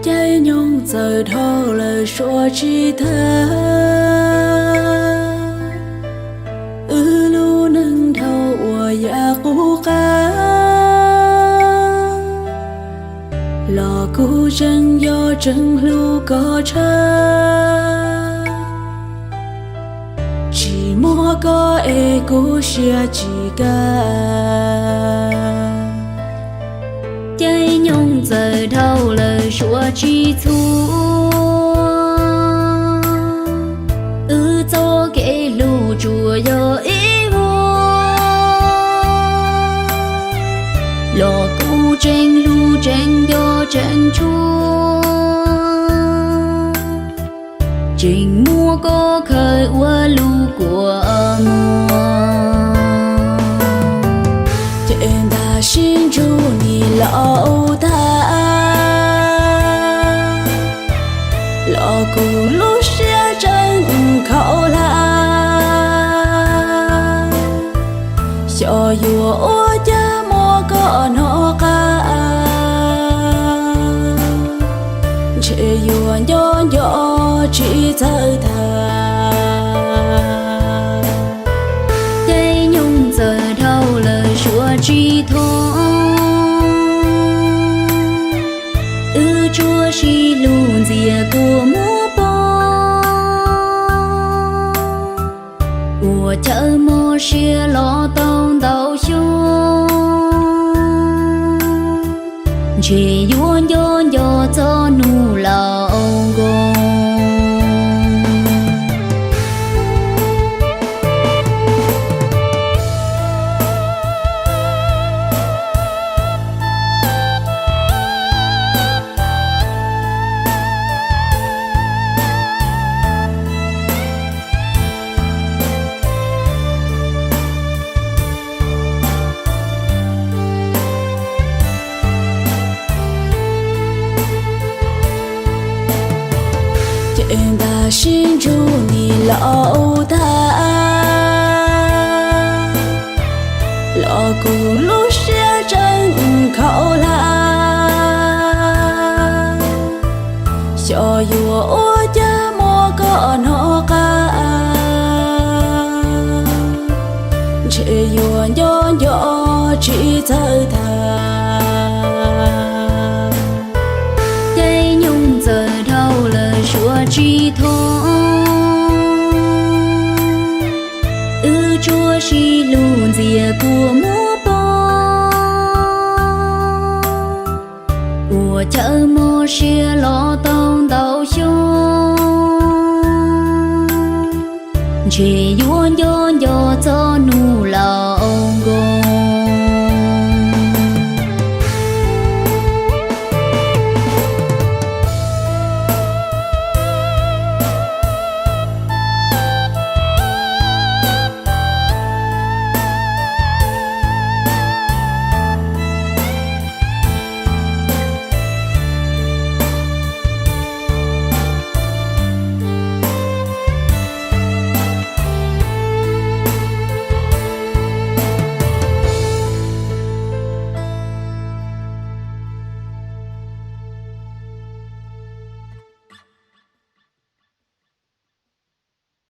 Caij nyoog txawm dhau lawm suav tsis tag, wb lub neej dhau uas yam qub qab, los kuv tseem yog tseem hlub koj tshaj. Tsis muaj koj es kuv siab tsis kaj. Caij nyoog txawm dhau lawm suav tsis txhua, wb txoj kev hlub tsuas yog ib vuag, los kuv tseem hlub tseem nco tseem tshua, tseem muab koj khaws ua lub kua muag. Ces ntag sib ntsug nim laus tag, los kuv lub siab tseem khaum hlab. Xyov yuav ua cas muab koj hnov qab, ntshe yuav nco nco tsis txawj tag. Caij nyoog txawm dhau lawm suav tsis thoob, wb tsuas sib hlub ntxias kua muag poob. Ua chaw mob siab los tau ntau xyoo, ntshe yuav nco nco txoj hnub laus nkoos. Ces ntag sib ntsug nim laus tag, los kuv lub siab tseem khaum hlab. Xyov yuav ua cas muab koj hnov qab, ntshe yuav nco nco tsis txawj tag. Caij nyoog txawm dhau lawm suav tsis thoob, wb tsuas sib hlub ntxias kua muag poob. Ua chaw mob siab los tau ntau xyoo, ntshe yuav nco nco txoj hnub laus